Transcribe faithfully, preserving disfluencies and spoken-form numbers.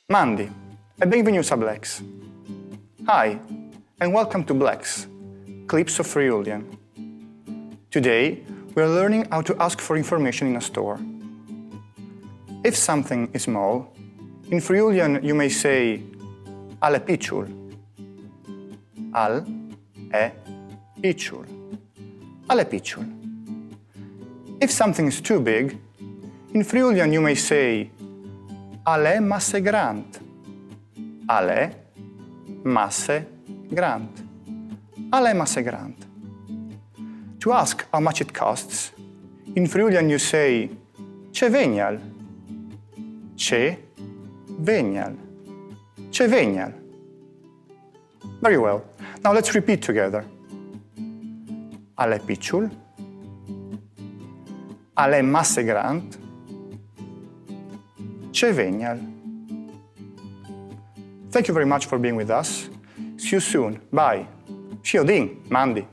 Mandi, e benvignûts a Blecs. Hi, and welcome to Blecs, Clips of Friulian. Today, we are learning how to ask for information in a store. If something is small, in Friulian you may say al è piçul. Al è piçul. Al è piçul. If something is too big, in Friulian you may say al è masse grand. Al è masse grand. Al è masse grand. To ask how much it costs, in Friulian you say ce vegnial. Ce vegnial. Ce vegnial. Very well. Now let's repeat together. Al è piçul. Al è masse grand. Ce vegnial. Thank you very much for being with us. See you soon. Bye. Sciodin, mandi.